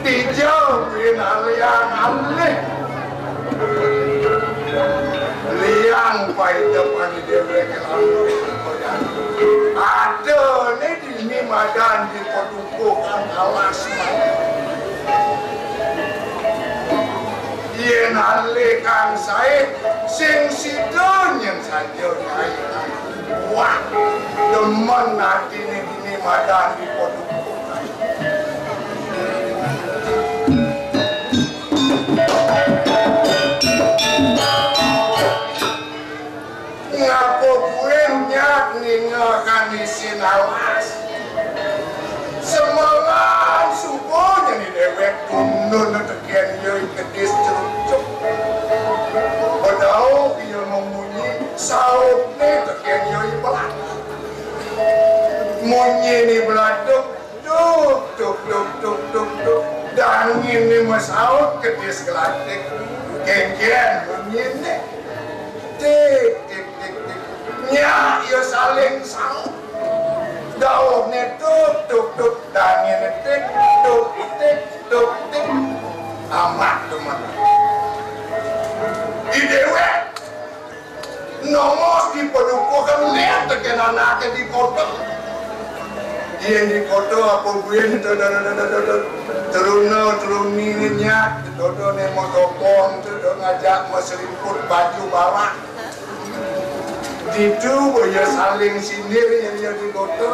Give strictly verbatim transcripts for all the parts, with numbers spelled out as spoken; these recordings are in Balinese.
Tijau pinaliang alih. Liang paida pani déwék. Ada né dini madan di padukuhan alas. Yén alih kang saé, sing sida nyén saja nyai. Wah, demen atiné dini madan di padukuhan. Ngapa buin nyak ninga kanisin alas? Semalam subuh nyeni déwék tundun tekén ia i kedis cerucuk. Bedau ia memunyi, sautné tekén ia i belatuk. Munyiné belatuk, tuk, tuk, tuk, tuk, tuk, tuk. Danginé masaut kedis gelatik. Kénkén munyiné. Tik, tik, tik, tik. Nyak ia saling saut. Dauhné tuk, tuk, tuk. Danginé tik, tuk, tik, tuk, tik. Amat demen. I déwék nongos di padukuhan, liat tekén anaké di kota. Yén di kota apa buin to, to, to, to, to, to. Teruna, teruni nyak, to, to, né motopong, to, to, ngajak maselimput baju barak. Ditu ia saling sindir yén ia di kota.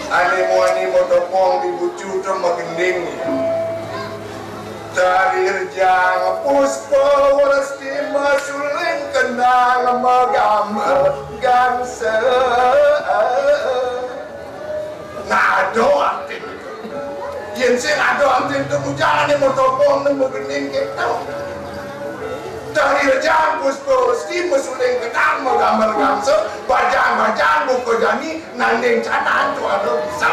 Ané muani motopong di bucu to magending. Tari rejang puspa wresti masuling kendang magambar gangsa. Nado antin. Yén sing nado antin to bujang ané motopong nemu gending kéto. Tari rejang puspa wresti masuling kendang magambar gangsa, bajang-bajang buka jani, nanding canang tuara bisa.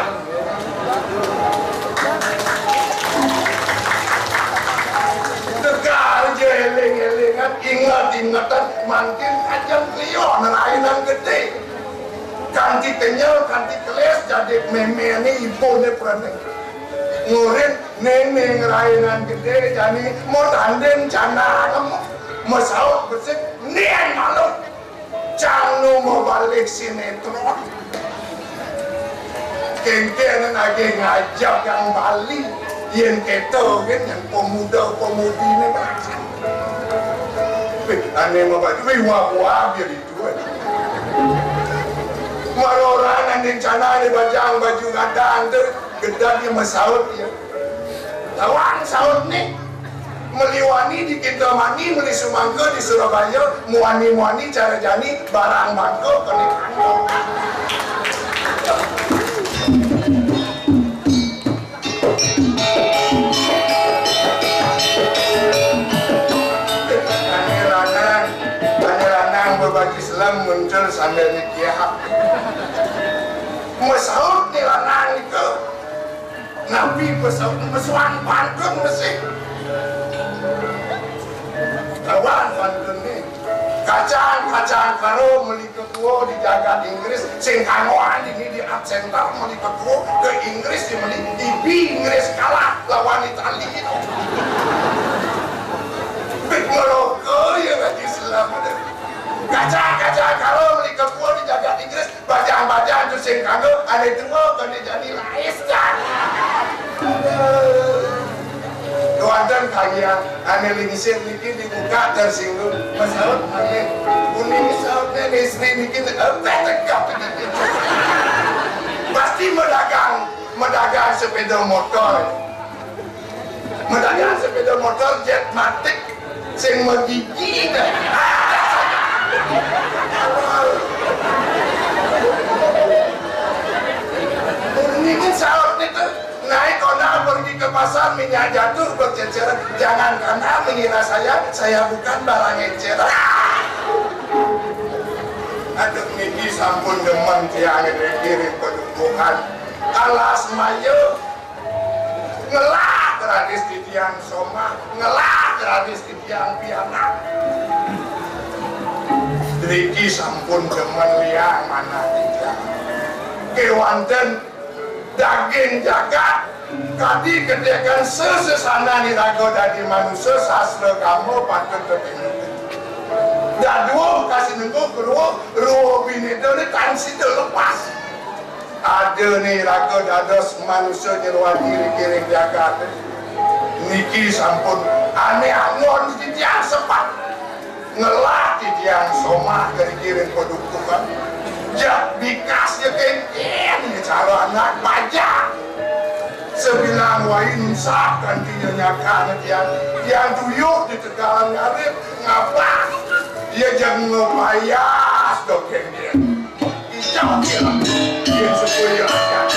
Tegar ja éling-élingan, inget-ingetan, mangkin kajeng lion rainan gedé. Kanti kenyel, kanti kelis, jadi méméné ibuné prané. Ngurin, "Ning, ning, rainan gedé jani, mau tanding canang, mau masaut besik, ning malu." Cang nu mabalih sinétron. Kénkén nagih ngajab yang Bali. Yén kéto gén yang pemuda-pemudiné belajar. Wih, ané mabaju, wih, wah, wah, biar itu. Mara orang nanding canang di bajang baju gadang to, gedé ia masaut ia. Lawan sautné. Meli wani di Kintamani, meli sumangka di Surabaya, muani-muani cara jani, barang bangka kéné kanggo. Sambil mikir, masaut ni lanang nika. Napi pasaut, masuang pantun mesti. Kawan pantun ni. Kacang-kacang karo meli ketua di jagat Inggris, sing kanggoan dini di Art Center meli ketua ke Inggris, di meli ibi Inggris kalah lawan Itali tu. Pik ngeroka ya ngaji Islam tu. Kacang-kacang karo meli ketua di jagat Inggris, bajang-bajang tu sing kanggo, ane tua kene jani lais kan. Kewanten kagian ane lingsir niki dibuka tersinggung. Masaut ane, uning sautnya istri niki, eh, tegap niki. Pasti medagang, medagang sepeda motor. Medagang sepeda motor Jetmatic sing magigi teh. Ini kan saut itu. Naik Honda pergi ke pasar, minyak jatuh berceceran. Jangan Anda mengira saya, saya bukan barang eceran. Aduh, niki sampun demen tiang ngiring padukuhan. Alas maya. Ngelah gratis titiang somah, ngelah gratis titiang pianak. Driki sampun demen liang manah titiang. Kewanten daging jagat, kadi ketekan sesesanan iraga dadi manusa sastra kama patut tetinget. Dadua kasinengguh kruh, ruh bineda ni tan sida lepas. Ada ni raga dados manusa nyeruan diri kiring jagat. Niki sampun ane anggon titiang sepat. Ngelah titiang somah kari kiring padukuhan. Jak bikas ya kengken ya cara anak bajak. Sebilang wai nusah kanti ya nyakana tiang. Tiang tuyuh di tegalan ngarit ngabah. Dia jangan ngepayas dok kengken. Ijau dia, dia suku dia akan.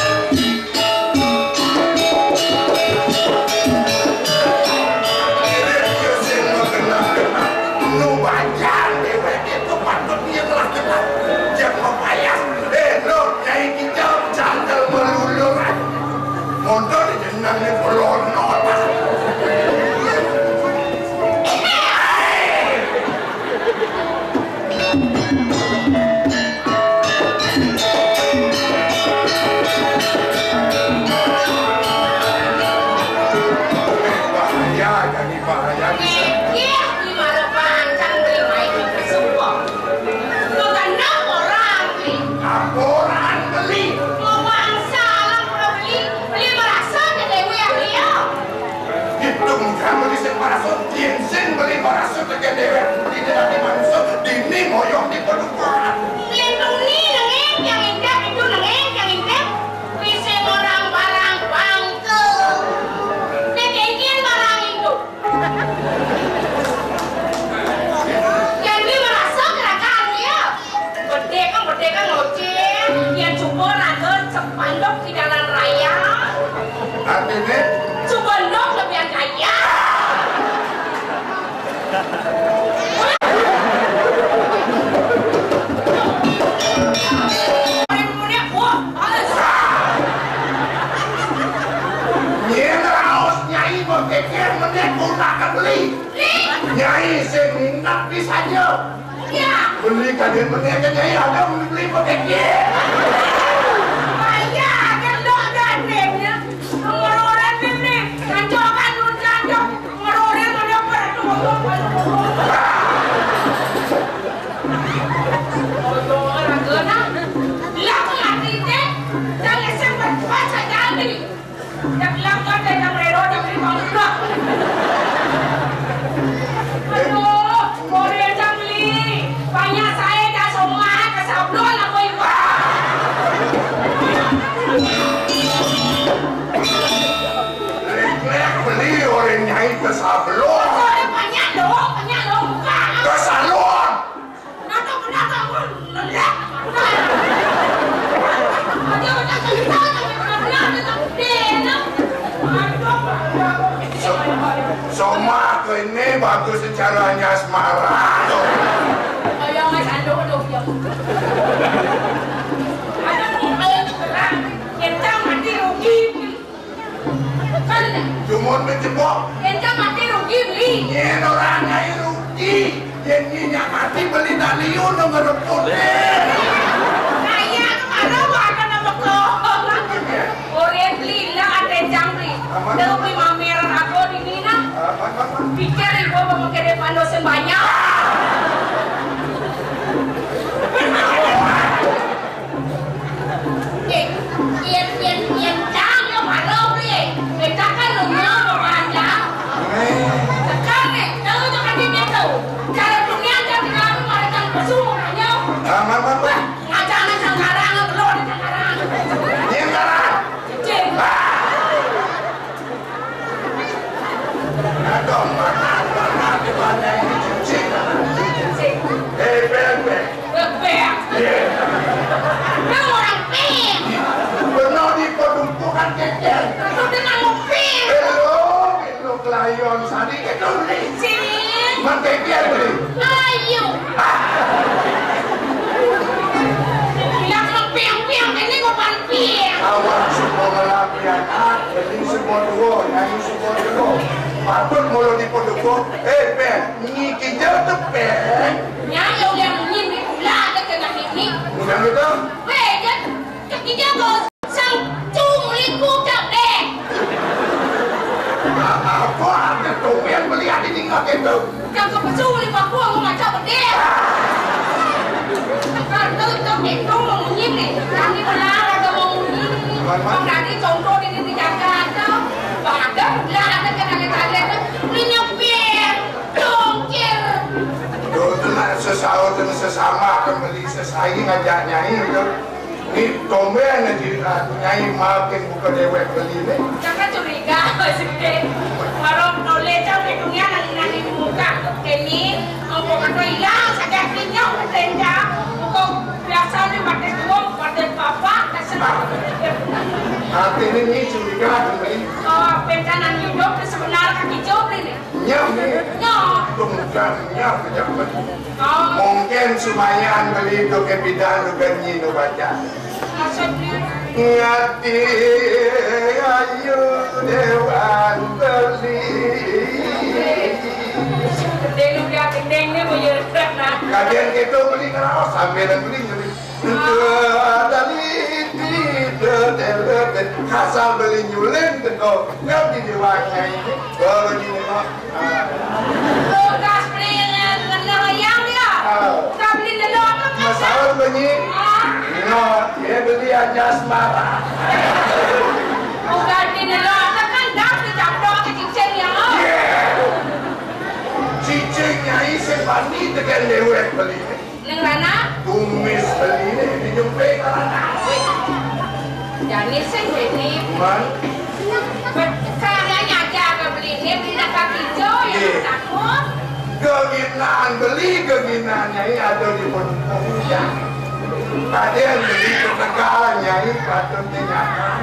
Dia, dia sing magenah-genah. Nu bajang dewek itu patut dia ngelah-ngelah. Jangan mapayas. Eh, nu, nyai kita cangkel meluluran. Montor jeneng ni pelonot. Bahaya, jadi bahaya bisa. Inggih, di mana pancang beli main ke semua. Bukan orang beli. Orang beli. Mau bangsa lah orang beli. Beli merasa ke dewe yang dia. Ditung kang beli sing marasa, yen sing beli marasa teken dewek, dini dadi manusa, dini moyong di padukuhan. Yen bengi nengin yang intep, itu nengin yang intep. Wis sing orang barang bangke. Nek kengken barang itu. Yen beli merasa gerakan ya. Bedek kan, bedek kan ngoceh. Yen cuba raga cepandok di jalan raya. Artine? Cuba ndok lebihan kaya. Murid-murid, wah, males. Yen raos nyai berpikir mending utang beli. Nyai sing minta bisa aja. Ya. Beli kaden mending ke nyai ada beli pakai dia. Bayar, kendok gandengnya. Ngeroran ini, kancokan nun kanco, ngeroran ada apa? Orang kena. Lah, aku mati deh. Jangan sempat baca jadi. Dah bilang kan dah jam rero, jam lima belas. Aduh, boleh jam li. Banyak saya dah somai ke sablon apa iba. Lek-lek beli orang nyai ke sablon. Orang banyak lo, banyak lo bukan. Ke salon. So-, somah kene bagus secara nyasmara. Jebok. Ente mati rugi, Beli. Nyén orang nyai rugi. Yén nyi nyak mati beli tali unu ngereput. Kaya kemana warga nama kau? Orang Beli lah ada jang, Beli. Aman. Tahu Beli mamer aku di mana? Aman, aman. Pikir ibu mau ke depan dosen banyak. Eh, yen, yen, yen cang yo malu, Beli. Beta kan lunya mau belanja. Tekan nih, tahu tuh kan dia tahu. Cara dunia kan dengan mereka pesu, makanya. Aman, aman, aman. Wah, ngajak anak cangkarang, belum ada cangkarang. Iya, cangkarang. Cicing. Ah. Aduh, mana, mana, mana ini cicing. Cicing. Eh, beng, beng. Bebek. Iya. Kan orang pink. Benar di pedumpukan keken. Itu dia nggak mau pink. Hello, hello, kelayon sadi ke duri. Cing. Mantep ya, Beli. Ayo. Ah. Bilang mau pink, pink, ini mau ban pink. Awak semua lelaki anak, jadi semua dua, nyanyi semua dua. Patut mulu di pedukung. Eh, peng, ini kita tuh peng. Nya, ya udah, munyi ni pula ada kena ni. Bukan gitu? Weh, kan, kan kita kau sang cung liku tak deh. Apa ada tuh yang melihat ini nggak gitu? Kau ke pesu liku aku, aku macam pedih. Kan tu, tu, itu munyi ni. Kami benar ada mau munyi. Bang tadi contoh ini dijaga tu. Bang ada, benar ada kena kita lihat tu. Ini nyepir. Congkir. Tuh, tuh, nak sesaut dan sesama kan beli sesaing aja nyai, gitu. Ni tumben aja, ah, nyai makin buka dewek beli ni. Jangan curiga, maksudnya. Kalau boleh, jangan dunia nang, nang di muka. Ini, mau kata hilang, saja kinyau, tenja. Kok biasa ni mati dua, mati papa, kasih. Hati ni, ni curiga, beli. Oh, pencanan hidup, sebenarnya kaki jawab ini. Nyam ni. Nyam. Tunggang nyam pejabat. Oh. Mungkin sumayan beli tu ke bidan tu genyi tu baca. Maksudnya? Ngati ayu dewan beli. Gedeng dia gedeng ni, boyo rekrek nah. Kajian kita beli ngeraos sambil beli nyeri. Dali tidak telepon kasar beli nyuling teko. Nggak di dewanya ini. Baru ini, Mak. Tugas beli ngenah yang dia. Ah. Kita beli lelo apa kan? Masalah bunyi. Ah. No, dia beli aja asmara. Bukan di lelo apa kan? Dah dicaplok ke cicing ya. Yeah. Cicing nyai sing bani tekan dewek beli. Neng rana? Kumis beli ni, di jempe karana. Jani sing ini. Man. Karena nyaja ke beli ni, beli nak kaki jo, ya, iya, takut. Keginaan beli, keginaan nyai ada di penumpang hujan. Tadi yang beli ketegalan nyai patut dinyatakan.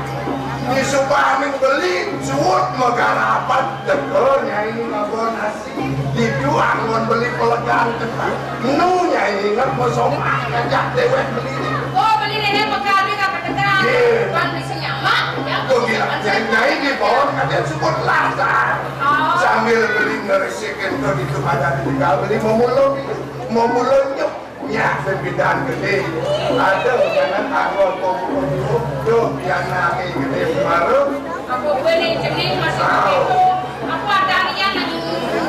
Di subah ning beli, suut megarapan, teko nyai ngabon nasi. Dijual ngon beli pelegan cepat. Nu nyai ingat mau somah ngajak dewek beli ni. Oh, beli nenek pegal ni nggak ketegal. Iya. Kan bisa nyamak, ya. Kok gila, nyai, nyai di pohon, katanya sebut lasar. Oh. Sambil beli ngerisikin ke itu pada ditinggal, beli mau mulung. Mau mulung nyep. Nyak sepidan gedé. Ada jangan anggon kumpul. Duh, pian nami gedé baru. Aku beli jenis masih begitu. Aku ada yang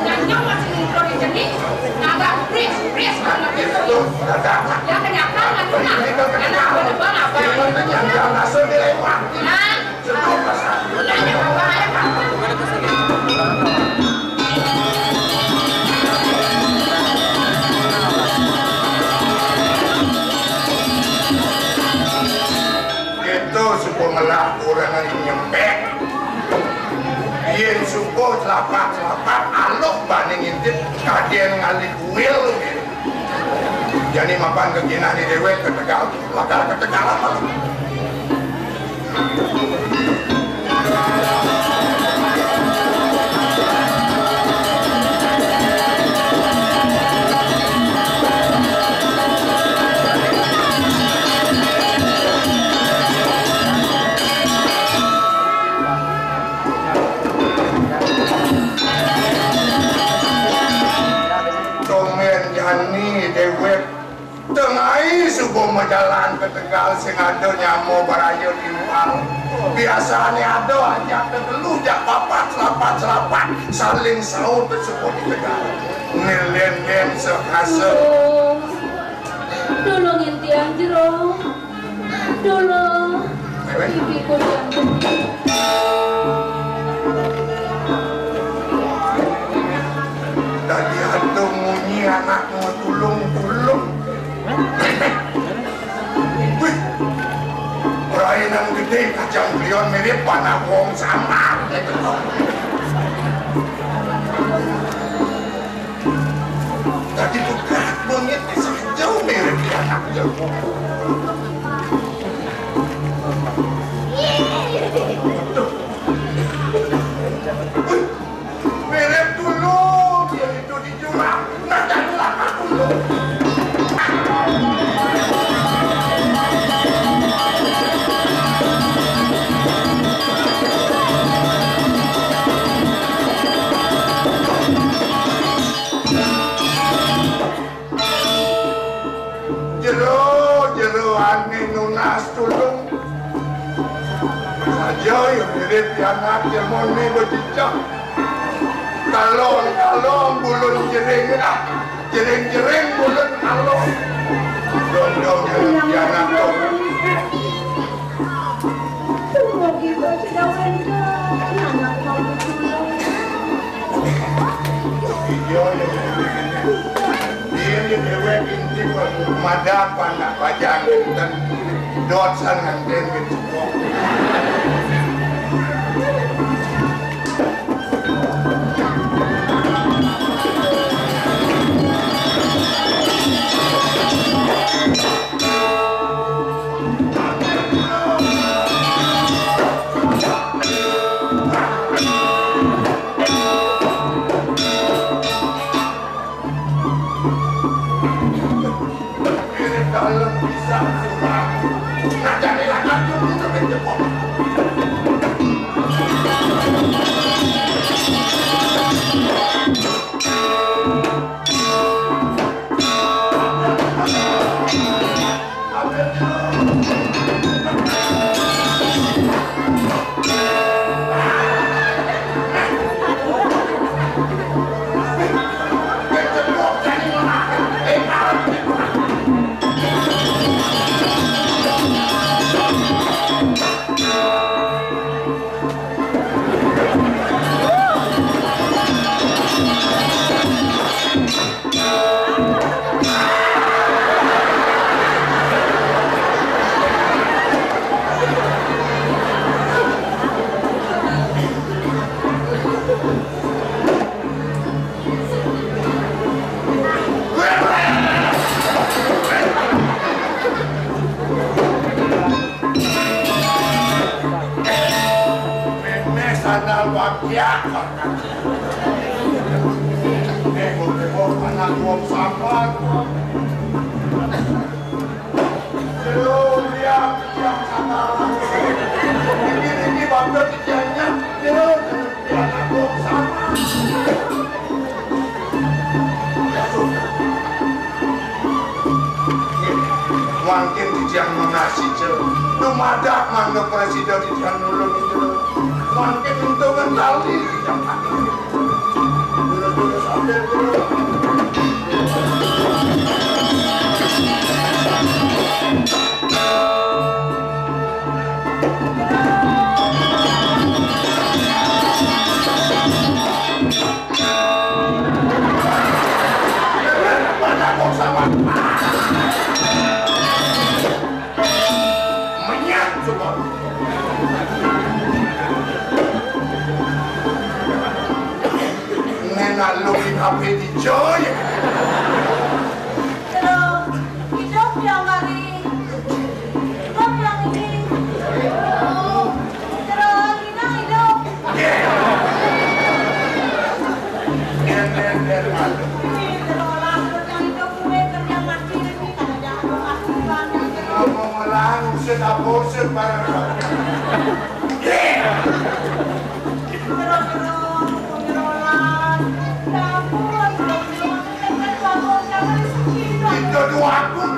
nanya masih ngumpul di jenis. Agak pris, pris banget itu. Tuh, ada. Ya, kenyataan, kan, pernah. Ini kan kenyataan. Anak aku depan apa? Ini kan yang jangan asal dilewati. Hah? Kéto suba ngelah orang ari nyempék. Yén suba celapak-celapak, aluk bani ngintip, kadén ngalih kuil. Jani mapan keginah di déwék ketegal, lakar ketegal apa? Jalan ke Tegal sing ada nyama baraya timpal. Biasane ada ajak tetelu, jak papat, selapat-selapat, saling saut sebut di Tegal. Nelen-nen sekasa. Tulung, tulungin tiang jero. Tulung. Iki ku tiang. Dadi ada munyi anakmu tulung-tulung. Wih, rainan gede kacang krion mirip anak wong samar gitu. Tadi tuh berat banget, saja mirip anak jago. Mirip dulu dia itu di jurang. Nah, jadilah aku dulu. Jero, jero ane nunas tulung. Saja ya mirip anak jemone becicak. Kalong-kalong bulun jering, ah, jering-jering bulun kalong. Dong, dong, jero anak dong. Tumugi bocah wénten anak mau tulung. Iya, ya. Dia dia dewek inti madan panak pajang enten dot san nganten gitu. Meh sandal bakiak. Tengok-tengok anak wong sabar. Jero, diam, diam, sabar. Ini, ini bangga kejadiannya. Jero, jero, anak wong sabar. Mangkin titiang nunas ical. Dumadak mangda prasida titiang nulung ical. Mangkin untungan tali titiang pakai. Dulu-dulu sambil dulu. Menyat semua. Nena lu di kafe di joy. Terus hidup yang hari. Terus yang ini. Terus kita hidup. Terus orang yang hidup gue kerja mati. Ngomong melang, usut apa, usut barang. Kita dua pun.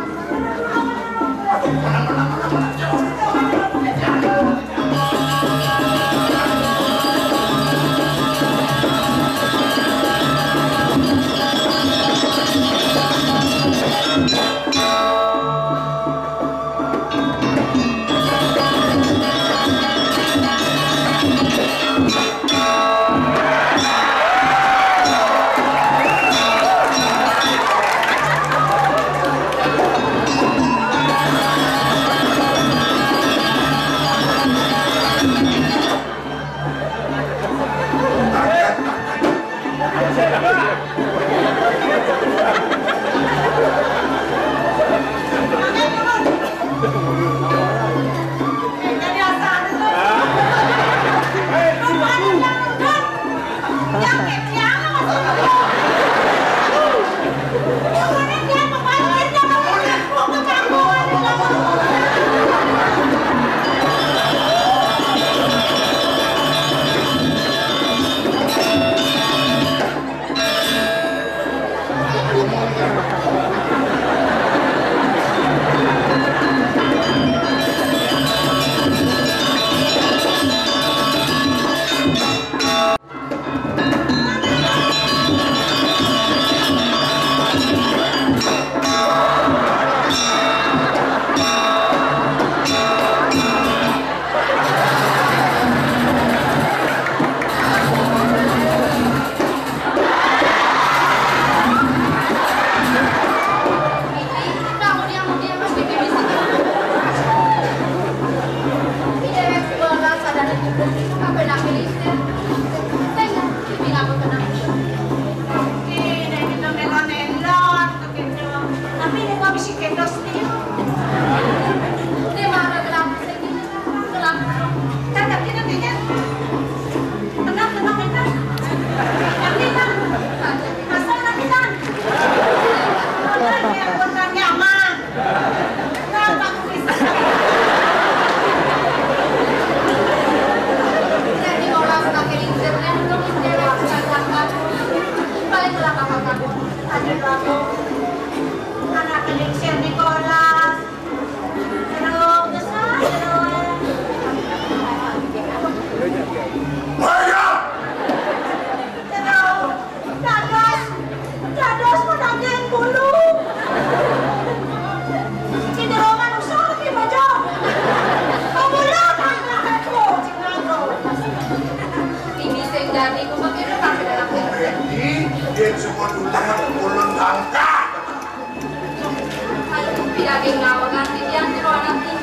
Ngawegang titiang jero anaké.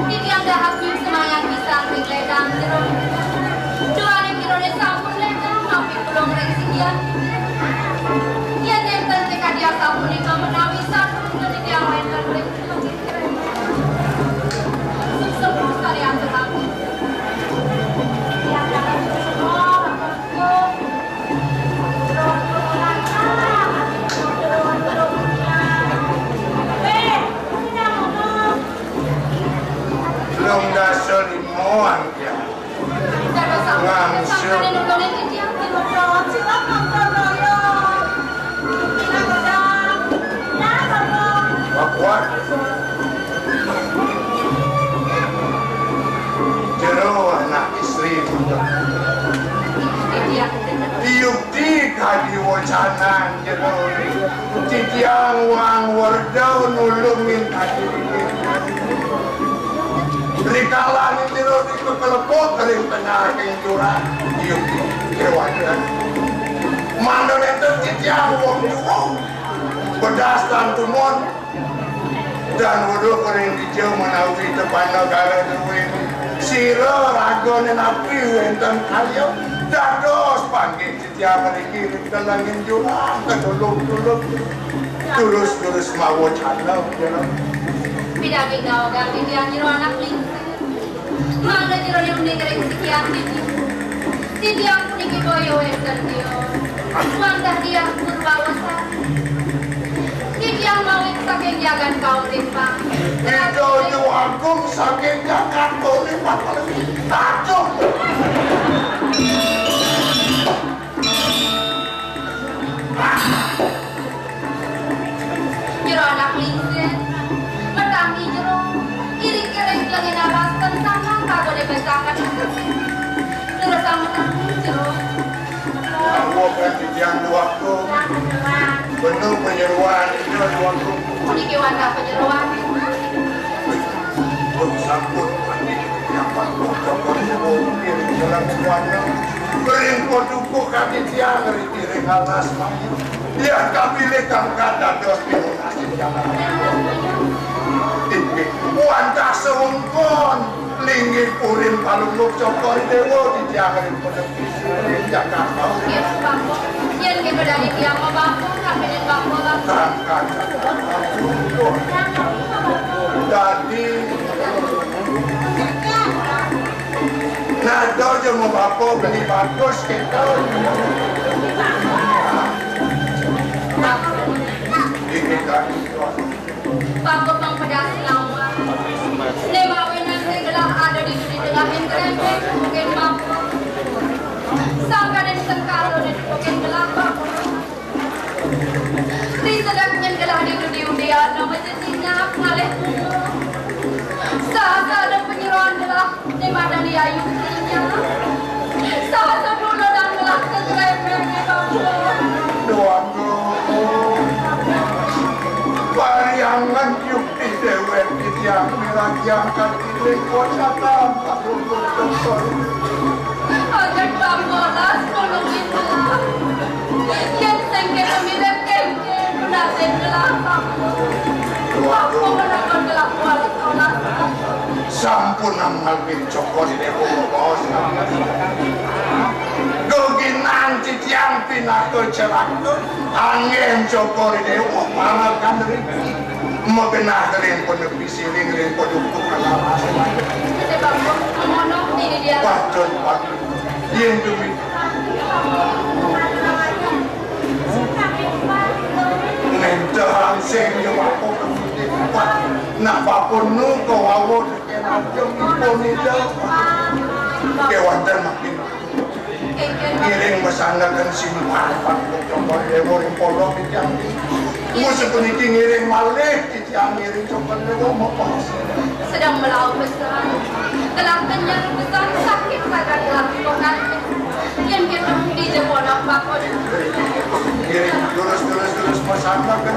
Titiang dahak nyuh semayang pisan ring lédang jero. Duaning jeroné sampun lédang, mapi pulung ring sisian. Yén nénten té kadi asapunika menawi sampun titiang wénten ring sukses sareng antuk. Telung dasa lima angkian. Ngangsul. Pakuat. Jero anak istri. Tiupti kadi wecanan jero. Titiang Wang Werda nulungin kadi. Rikalané jero dikekelepuk ring tengahing jurang. Tiupti kéwanten. Mangda nénten titiang wong tuwa. Bedas tan tumon. Dan weruh ring dija menawi tepana gara druéné. Sira ragané napi wénten karya dados panggih titiang mriki ring telenging jurang kedulung-dulung. Tulus-tulus mawacana, ya. Pinagih ngaogang titiang jero anak lingsir. Mangda jero uning ring sikian titiang. Titiang puniki boya wénten tio. Wantah diah Purbawasan. Titiang mawit saking jagat Kaulipan. Ida Déwa Agung saking jagat Kaulipan. Aduh. Jero anak lingsir, matangi jero, iring-iring lengin alas ten sanga kagone besakan. Terus sama tangi jero. Awak kan titiang duaka. Bener penyeruan, itu duaka. Puniki wantah penyeruan. Sampun, napa kok kok iring jalan suwana. Ring paduka kadi tiang ring iring alas maya. Tiang kapilih kangkat dados pinunas jalan. Inggih, wantah sewengkon linggih purin palungguh Cokor Déwa di tiang ring paduka. Nggih, Pak Pok. Yén kita dadi tiang mabapa, sampeyan bapa, Pak. Dadi, nada aja mabapa beli bagus kita. Ini kan. Bapa pang pedas lawan. Né mawinan sing gelah ada di, di tengahing kerempeng, mungkin bapa. Sangkaning sengkala di mungkin gelah bapa. Di sedek nyén gelah di dudi undian, nama jenjingnya ngalih bunga. Sahasa ada penyeroan gelah. Di madani ayu tinya. Saha sedulur dan ngelah kegremeng, ya Allah. Duh, aduh. Pariangan yukti déwék titiang miragiang katiling kosatan. Aduh, aduh, aduh. Aduh, pambolas, tulungin gelah. Yén sing kéto mirip kéngkén, penasin gelah, Pak. Aku menekon gelah kuali tolak. Sampun amal bin Cokor Déwa mabaos. Geginan titiang pinaka celaka. Anggén Cokor Déwa pangakan riki. Magenah ring panepi siring ring paduka kalawas. Patut, patut. Yén demi. Nentehang sing ya bapa. Nak bapa nu kawawa tekén ajeng ipun ida. Kéwanten makin. Ngiring masandekan simpan Pak Cokor Déwa ring pondok titiang. Wus puniki ngiring malih titiang ngiring Cokor Déwa mapos. Sedang melaut besar. Telah kenyang besar sakit sagan lakukan. Yén kita di jempol apa. Ngiring terus, terus, terus masandekan.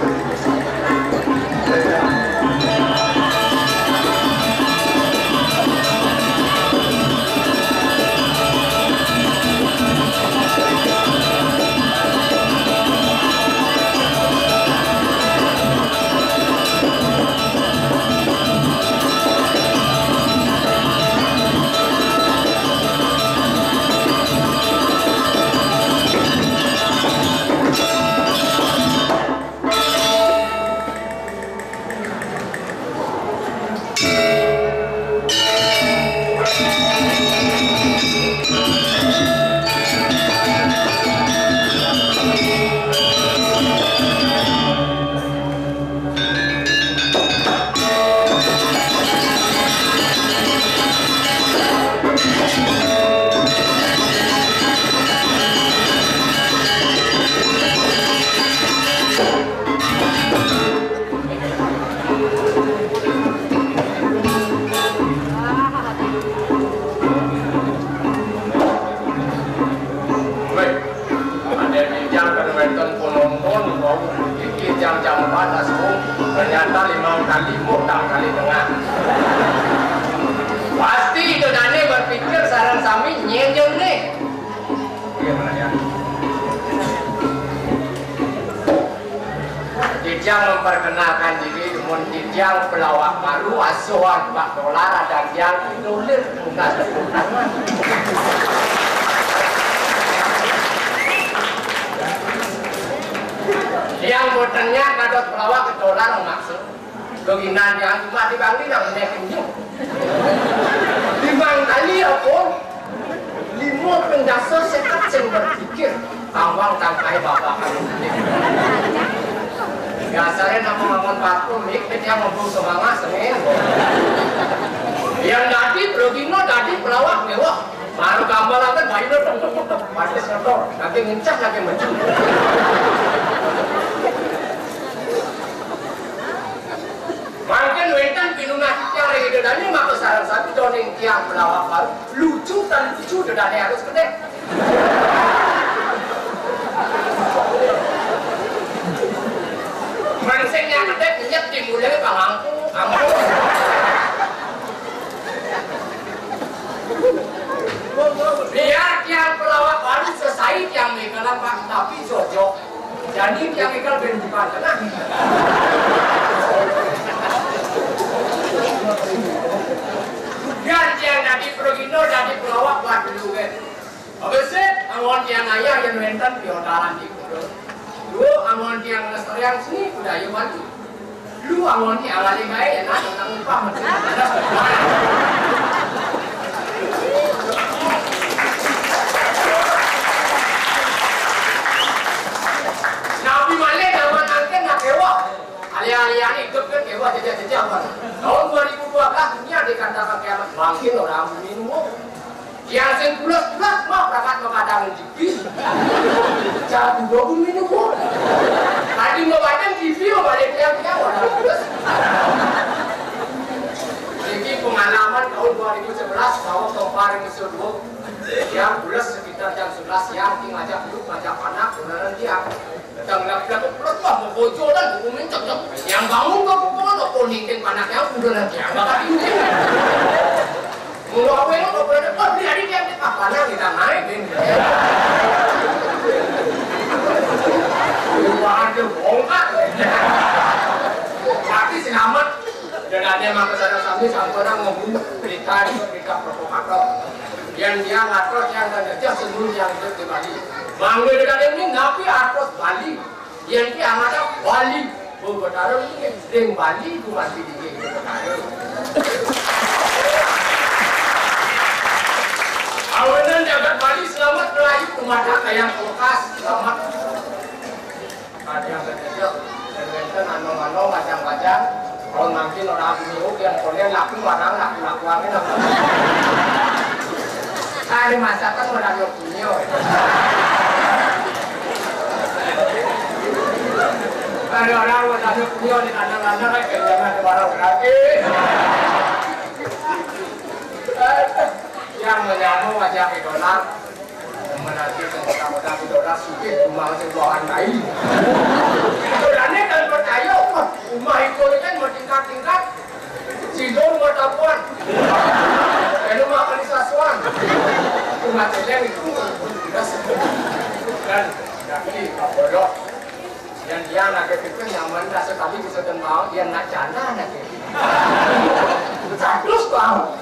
Perkenalkan diri, mun titiang pelawak baru, asuhan Pak Dolar, adan tiang Inulir, bukan tepuk tangan. Tiang boten nyak dados pelawak, Dolar maksud. Geginan tiang cuma di Bangli nang menek injuk. Limang kali apa? Lima ping dasa seket sing berpikir. Tawang tangkai babakan. Biasanya nama ngangon batu, mik, dia ngomong semangat, sengit. Yang dadi, progino dadi, pelawak, mewah. Baru gambar akan, bayi lo, pada setor, lagi ngencah, lagi maju. Mangkin wénten pinunas titiang ring Ida Dané, maka sareng sami doning tiang pelawak baru, lucu tan lucu Ida Dané harus gedé. Mén sing nyang gedé nyet di mulai pangangku, angku. Biar tiang pelawak baru sesai tiang mégalan, Pak, tapi jojok. Jani tiang ical bén bukan tengah. Yan tiang dadi progino, dadi pelawak buat dulu kan. Habis itu, anggon tiang ayah yang wénten piodalan di kuda. Dua, anggon tiang ngelestariang seni budaya Bali. Lu anggon tiang alih gaé, ya, nah, tentang upah, menteri. Nabi malih zaman angkén nak kéweh. Alih-alih ané idup kan kéweh jejak-jejak, Bang. Tahun dua ribu dua belas dunia dikatakan kiamat. Mangkin orang bumi nunggu. Yang sing pulas-pulas mah berangkat makadang T V. Jatuh dua bumi nunggu. Tadi mau baca T V, mau balik tiap-tiap orang pulas. Ini pengalaman tahun dua ribu sebelas, tahun kemarin sudah. Yang pulas sekitar jam sebelas siang, ki ngajak duduk, ngajak panak, beneran dia. Datang lap-lap, perut mah mau bocor dan buku mincak, cak. Yang bangun ke buku, lo kok ningkin panak yang udah lagi, yang bakal ini. Mau apa yang mau berada, oh, beli hari dia, apa panak kita naik, ini. Wah, ada bongkar. Tapi selamat. Dan ada yang makan sana sambil sampai orang ngomong berita, berita provokator. Yang dia ngatur, yang ada dia sebelum yang hidup di Bali. Mangga dengan ini ngapi atas Bali. Yang dia ada Bali. Bu Betara ini ring Bali, Bu Mati di Betara. Awenan jagat Bali selamat melayu, kemana kayak kulkas, selamat. Kadang kecil, dan wénten ano-ano, kadang-kadang, kalau mangkin orang bumi yang konen laku, orang laku-laku amin. Ada masakan orang yang punya. Ada orang yang punya di kadang-kadang kan, jangan ada orang lagi. Yang menyambung wajah idola. Menanti tentang udah idola sugih, rumah sing bawahan bayi. Idolané kan percaya, wah, rumah itu kan bertingkat-tingkat. Sidon bertapuan. Lalu makan di sasuan. Rumah celeng itu udah sebut. Dan, tapi, Pak Bodoh. Yang dia nak pikir nyaman dah sekali bisa tembang, dia nak janda nak pikir. Status kau.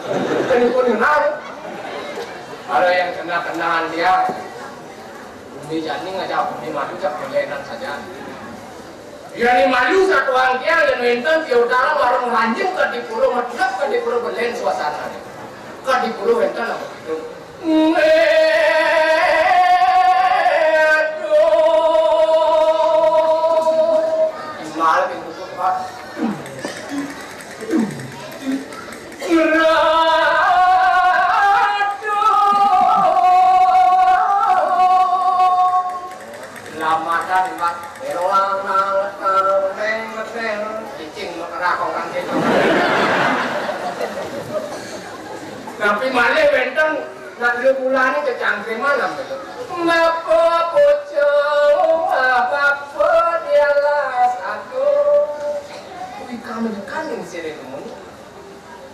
Ini pun kenal. Kalau yang kenal-kenalan dia, bumi jani ngajak bumi madu, jak perlainan saja. Dia ni malu satu orang dia, yang wénten dia utara warung ranjing ke di pulau, medrep ke di pulau, belen suasana. Ke di pulau wénten apa itu? Aduh. Imal pintu kupat. Aduh. Lamatan, Mak. Beroang, nang, nang, neng, neng. Cicing, mau kerakong, kan, gitu. Tapi malih wénten, nak dulu bulan ini kecangkriman, apa itu? Ngapa bocah, ngapa dialas aku? Wih, kamu kan yang sini temen.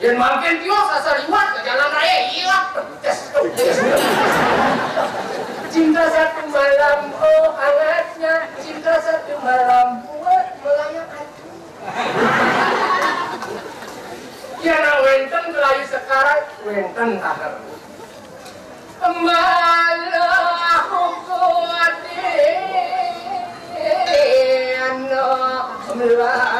Yang makin tios asal liwat ke jalan raya, iya, pedes, pedes. Cinta satu malam, oh hangatnya, cinta satu malam buat melayang hati. Wénten taher. Malah kudina mlarat.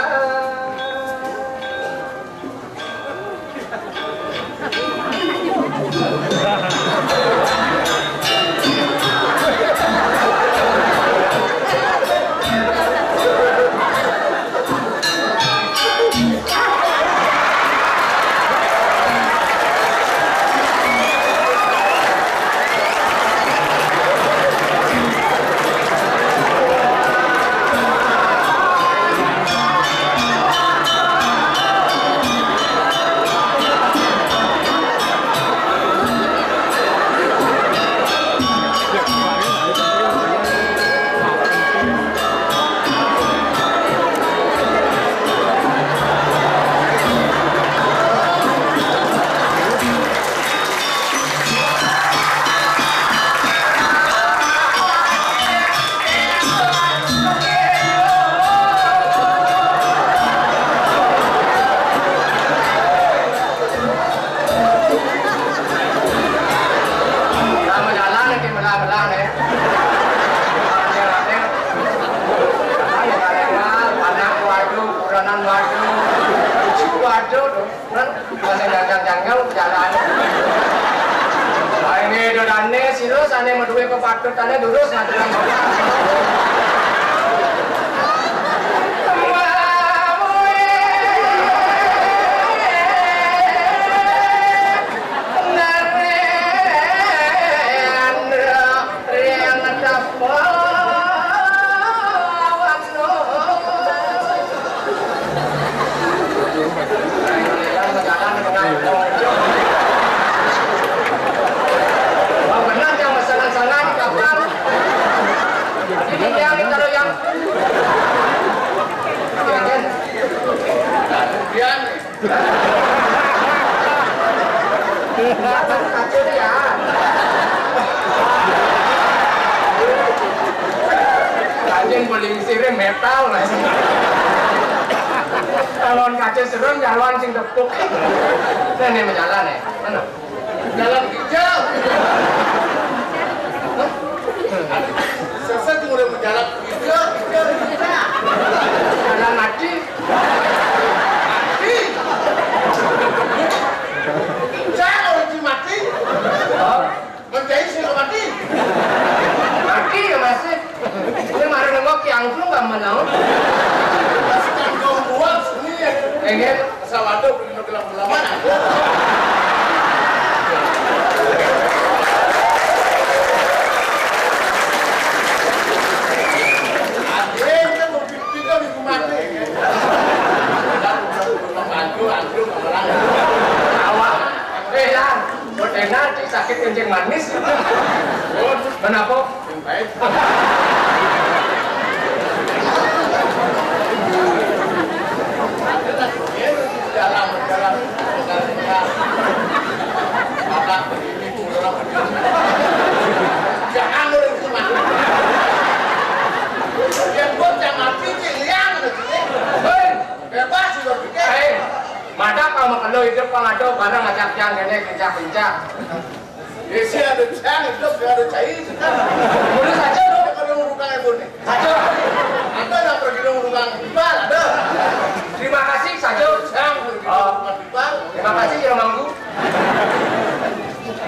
Lah, majalan iki, melah-melah, nih. Ayo, ayo. Ayo, ayo, ayo. Anak waduh, kuranan waduh, cucu waduh, tuh. Kan, masih janggal-janggal jalan. Lah, ini dodane, sira sane maduwe kepatutane lurus ngadegang. Benar yang masalah-salah di kapal. Ini yang kalau yang Anjing paling sire metal, Mas. Calon kaca serem, calon sing tepuk. Nah, ini menjalan, ya. Mana? Jalan hijau. Hah? Sesat udah menjalan hijau, hijau, hijau. Jalan mati. Mati. Saya kalau itu mati. Oh. Mencai sing mati. Mati ya, Mas. Ini mari nengok yang belum gak menang. Pas kantong buat sini ya. Enggak. Asal ada pergi ke dalam laman. Akhirnya mau pindah di rumah nih. Maju, maju, orang. Awak. Eh, Lang. Buat enak, sakit kencing manis. Kenapa? Baik. Jalan, jalan, jalan. Mata begini, kurang begini. Jangan lu itu, Mas. Yang gua jangan pikir, liang, gitu. Hei! Bebas juga pikir. Hei! Mata kalau mau kena hidup, kalau ada barang ajak yang ini, kencak-kencak. Isi ada cang, hidup ada cai. Mulus aja, dong. Kalau ngurukang ibu nih. Saja. Ada yang pergi dong ngurukang ibu, ada. Terima kasih, saja. Cang, pergi ngurukang ibu. Terima kasih, ya, Manggu.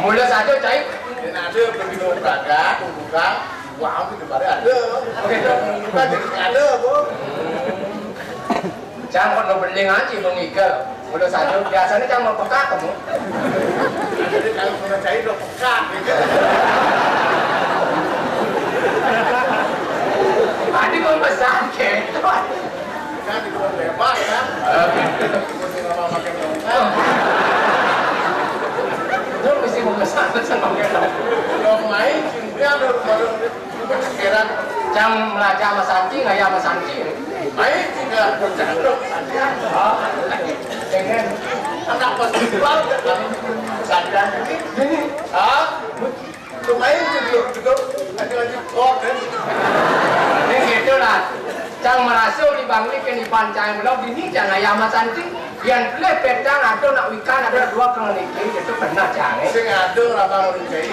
Mulus aja, cai. Ini ada yang pergi dong ngurukang, ngurukang. Wah, itu pada ada. Oke, dong. Ngurukang jadi ada, Bu. Cang kono beling aja, Bang Iga. Udah satu, biasanya cang mau peka kamu. Jadi kalau mau cai udah peka, gitu. Tadi mau pesan, gitu. Kan di rumah bebas, kan? Oke. Mau pakai tongkat. Lu mesti mau pesan, pesan pakai tongkat. Kalau main, dia ada baru Pikiran cang melajah sama Santi, ngaya sama Santi. Ayo, tinggal bercanda, Santi. Oh, dengan anak festival, Santi ini. Ini. Ah, lumayan juga, juga. Ayo, ayo, oh, kan. Ini gitu lah. Cang merasa di Bangli, kan di Pancang, belum ini, cang ngaya sama Santi. Yén pelih petang ada nak wikan, ada dua kang niki, itu pernah cang, eh. Sing ada orang bangun cai.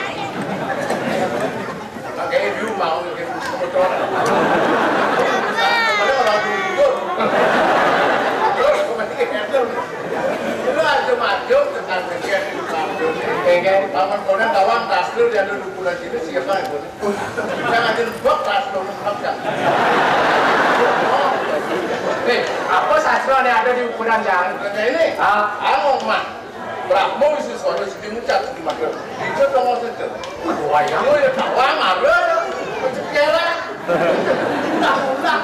Makanya dia mau bikin motor. Mana orang duduk. Terus kemudian itu. Lu aja maju, tekan sekian di kampung. Iya, kan? Bangun konen gawang, tas lu, dia duduk bulan sini, siapa yang boleh? Jangan dilebok, tas lu, lengkap, ya. Eh, apa sastra yang ada di ukuran jangan? Bukan ini. Ah. Angong, Mak. Brahmo isi suara sing ngucap sing matur. Ijo dong maksudnya. Wayang. Lu ya tawa marah. Pencekiaran. Udah, udah.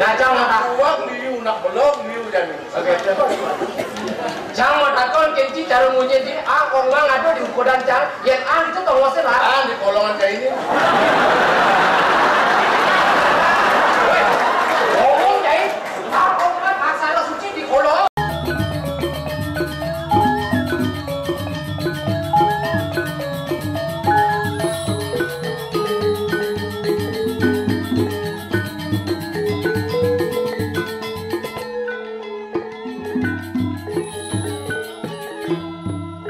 Dah, Cang, nak tahu. Uang liu, nak belok liu, jadi. Oke. Cang mau takon kenci cara munyi di angkong mang ada di ukuran, Cang. Yang an itu tong wasit lah. Ah, di kolongan kayak ini.